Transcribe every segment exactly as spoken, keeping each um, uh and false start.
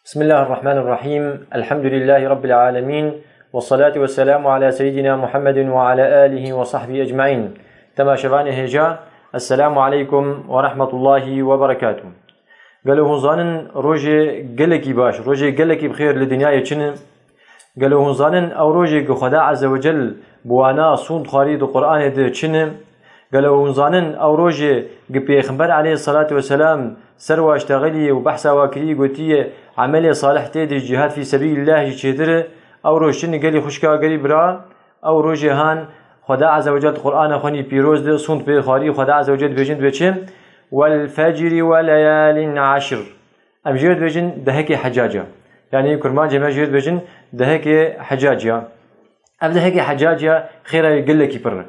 بسم الله الرحمن الرحيم. الحمد لله رب العالمين. والصلاة والسلام على سيدنا محمد وعلى آله وصحبه أجمعين. Temaşevanê hêja, Esselamu aleykum ve rahmetullahi ve berekatuh. Gelo hûn zanin rojê gelekî baş, rojê gelekî bi xêr li dinyayê çi ne? Gelo hûn zanin ew rojê ku Xweda Azze ve Cel bi wana sûnd xwarî di Qur'anê de çi ne? Gelo hûn zanin ew rojê ku Pêxember aleyhissalatu vesselam ser wa ştexilî û behsa wa kirî, gotiye, emelê salih tê de, cihad fî sebîlillah jî çêtir e? Ew roj çi ne gelî xwişka, gelî bira? Ew rojê han Xweda Azze ve Cel di Qur'ana xwe nî pîroz de sûnd pê xwarî, Xweda Azze ve Cel dibêjin, dibê çi? Wel fecri ve leyalin eşr. Em jê dibêjin dehekê hecaca. Yanî kurmancê me jê dibêjin dehekê hecaciya. Ev dehekê hecaciya xêra wê gelekî pir e.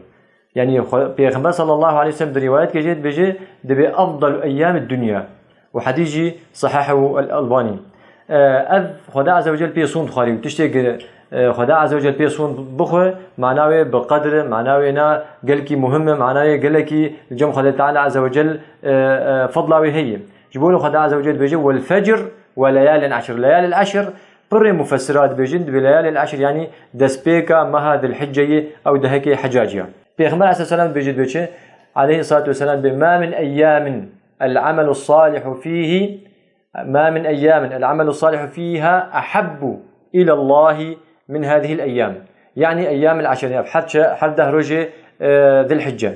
Yanî xwe-, Pêxember sallallahu aleyhi ve sellem di rîwayetke jê dibêje, dibê afdalu eyyamid dunya. Û hedîs jî sehehehû el-Elbanî. E, ev Xweda Azze ve Cel pê sûnd xwarî û tiştê ku, e, Xweda Azze ve Cel pê sûnd bixwe, mana wê bi qedir e, mana wê na gelkî muhim e, mana wê gelekî li cem Xwedê Teala Azze ve Cel, e, e, fedla wê heye. Ji bo wê Xweda Azze ve Cel dibêje, "Wel fecr ve leyalin eşr." Leyalil eşr, pirê mufessirat dibêjin, dibê leyalil eşr, yanî destpêka meha Zilhicceyê, ew dehekê hecaciya. Pêxember aleyhisselam dibêje, dibê çi? Aleyhissalatu vesselam dibê, "Ma min eyyamin el-amelu salihu fihi, ma min eyyamin el-amelu salihu fiha ahabbu ilallahi min hadihil eyyam." Yanî eyyamil eşr, yanî her çe-, her deh rojê, e, Zilhicce.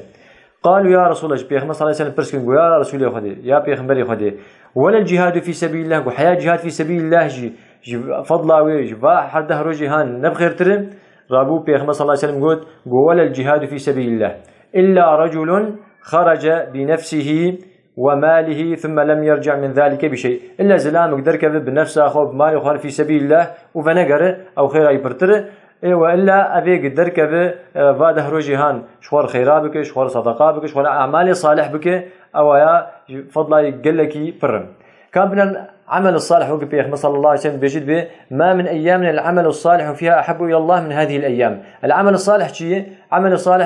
Qalu ya Resulallah, ji Pêxember sallallahu aleyhi ve sellem pirs kirin, got, "Ya Resulê Xwedê, ya Pêxemberê Xwedê, welel cihadu fî sebîlillah, got, heya cihad fî sebîlillah jî, ji fedla wê, ji va her deh rojê han ne bi xêrtir e?" Rabû Pêxember sallallahu aleyhi ve sellem got, got, "Welel cihadu fî sebîlillah. Illa reculun xarace bi nefsihi ve malihi thumme lem yerci' min zalike bi şey." Îlla zilamek derkeve bi nefsa xwe, bi malê xwe fî sebîlillah û venegere, ew xêra wî pirtir e. Ê, we îlla ev ê derkeve, e, va deh rojê han ji xwe re xêra bike, ji xwe re sedeqa bike, ji xwe re emalê salih bike, ew aya fedla wî gelekî pir e. Ka bînin emel salih, wekî Pêxember sallallahu aleyhi ve sellem dibêje, dibê, "Ma min eyyamin el-amelu salihu fiha ahabbu ilallah min hadihil eyyam." El-amel salih çi ye? Emel salih,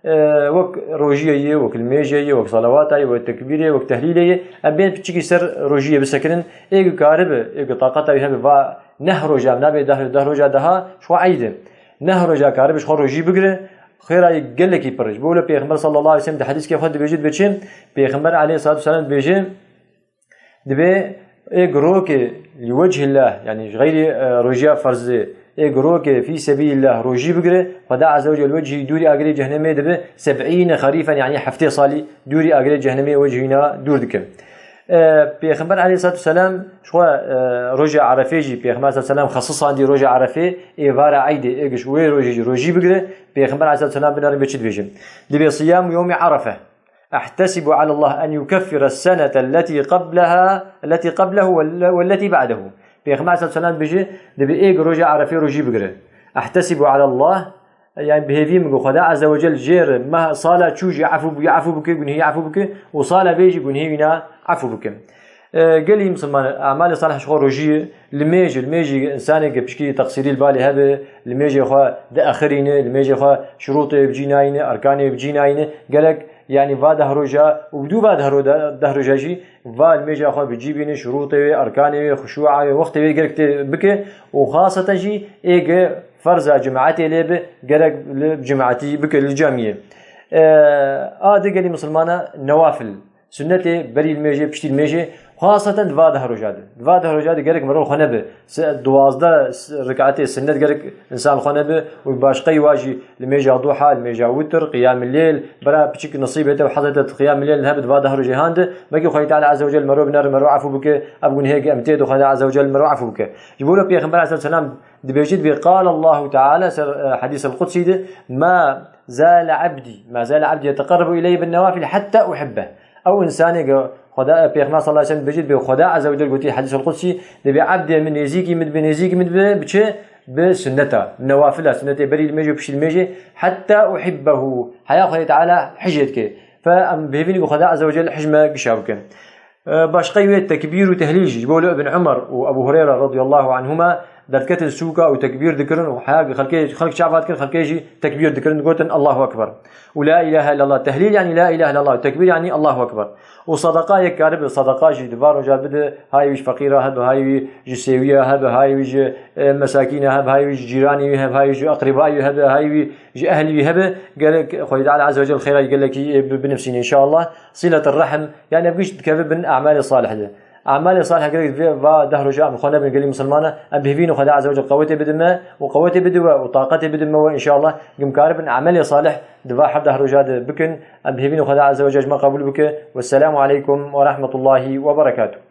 e, wek rojiyê ye, wek limêjê ye, wek salawata ye, wek tekbîrê ye, wek tehlîlê ye. Em bên piçikî ser rojiyê bisekinin. Ê ku karibe, ê ku taqeta wî hebe, va neh roja, nabê deh, deh roja daha, ji xwe eyd e. Neh roja karibe ji xwe rojî bigire, xêra yê gelekî pir e. Ji bo wilo Pêxember sallallahu aleyhi ve sellem di hedîskê xwe dibêje, dibê çi? Pêxember aleyhissalatu vesselam dibêje, dibê ê ku rokê li wechillah, yanî ji xeyrî, e, rojiya ferzê, ê ku rokê fî sebîlillah rojî bigire, Xweda Azze ve Celle wechî dûrî agirê cehnemê dibe seb'îne xerîfen, yanî heftê salî dûrî agirê cehnemê wechî wîna dûr dike. E, Pêxember aleyhissalatu vesselam ji xwe, e, roja Erefê jî Pêxember aleyhissalatu vesselam xesisandî roja Erefê, êvara eydê, ê ku ji wê rojê jî rojî bigire, Pêxember aleyhissalatu vesselam binêrin bê çi dibêje? Dibê, "Siyamu yewmi Erefe. Ehtesibu alallah en yukeffire senete lletî qableha, lletî qablehu ve, ve lletî ba'dehu." Pêxember aleyhissalatu vesselam dibêje, dibê ê ku roja Erefê rojî bigire. Ehtesibu alallah, yanî bi hêvî min ku Xweda Azze ve Celle jê re meh sala çû jî efû bû, efû bike, gunhê efû bike û sala vê jî gunhê wîna efû bike. E, gelî misilman, emalê salih ji xwe rojî ye. Limêj, limêjî, însanê ku pişkî teqsîrî li balê hebe, limêjê xwe diexirîne, limêjê xwe şurûtê wê bi cî nayîne, erkanê wê bi cî nayîne. Gerek, yanî va deh roja û bi dû va deh ro-, deh roja jî va limêja xwe bi cî bîne, şurûtê wê, erkanê wê, xuşûa wê, wextê wê gerek tê bike û xaseten jî ê ku ferza cimaetê lê bi, gerek li cimaetî bike, li camiyê. E, a di gelî misilmana newafil. Sunnetê berî limêjê, piştî limêjê, xaseten di va deh roja de. Di va deh roja de gerek mirov xwe nebe. Se-, duwazdeh s-, rikatê sunnet gerek însan xwe nebe û başqeyî wa jî limêja duha, limêja witr, qiyamil leyl, bira piçik nisîbê te û hezê te qiyamil leyl hebe di va deh rojê han de, belkî Xwedê Teala Azze ve Celle merov binere, merov efû bike, ev gunhê ke em tê de Xwedê Azze ve Celle merov efû bike. Ji bo re Pêxember Aleyhisselam dibêjî, dibê, "Qal Allahu Teala", ser, e, Hadîs el-Qudsî de, "Ma zale abdî, ma zale abdî yeteqerrebu ileyye bin newafil hatta uhibbeh." Ew însanê ku Xweda, Pêxember sallallahu aleyhi ve sellem dibêjî, dibê Xweda Azze ve Celle gotî Hadîs el-Qudsî, dibê, "Ebdê min nêzîkî min dibe, nêzîkî min dibe, bi çi? Bi sunneta, newafila, sunnetê berî limêjê û piştî limêjê, hatta uhibbehu." Heya Xwedê Teala hicê dike. Fe em bihêvî ne ku Xweda Azze ve Celle hij me gişa bike. E, başqey wê tekbîr û tehlîl jî. Ji bo li Ibn Umar û Ebu Hureyre radıyallahu anhuma Derdikete sûka û tekbîr dikirin û heya xelkê, xelk çava dikirin, xelkê jî tekbîr dikirin, digotin Allahu Ekber. Û la ilahe illallah, tehlîl yanî la ilahe illallah, tekbîr yanî Allahu Ekber. Û sadaqa yek karibe, sadaqa jî di van roja bide, hay wî ji feqîra hebe, hay wî ji sêwiya hebe, hay wî ji, e, mesakîna hebe, hay wî ji cîranî wî hebe, hay wî ji eqrîbayî wî hebe, hay wî ji ehlî wî hebe, gerek Xwedê Teala Azze ve Celle xêra gelekî, e, bi-, binivsîne înşallah. Siletir rehm, yani ev giş dikeve bin emalê salih de. Emalê salih gerek vê va deh roja em xwe nebin gelî misilmana, em bi hêvîn Xwedê Azze ve Celle qewetê bide me û qewetê bide we û taqetê bide me we înşallah. Gimkare bin emelê salih di va hevdeh roja de bikin, em bi hêvîn Xwedê Azze ve Celle ji me qebûl bike. Wesselamu aleykum ve rahmetullahi ve berekatuh.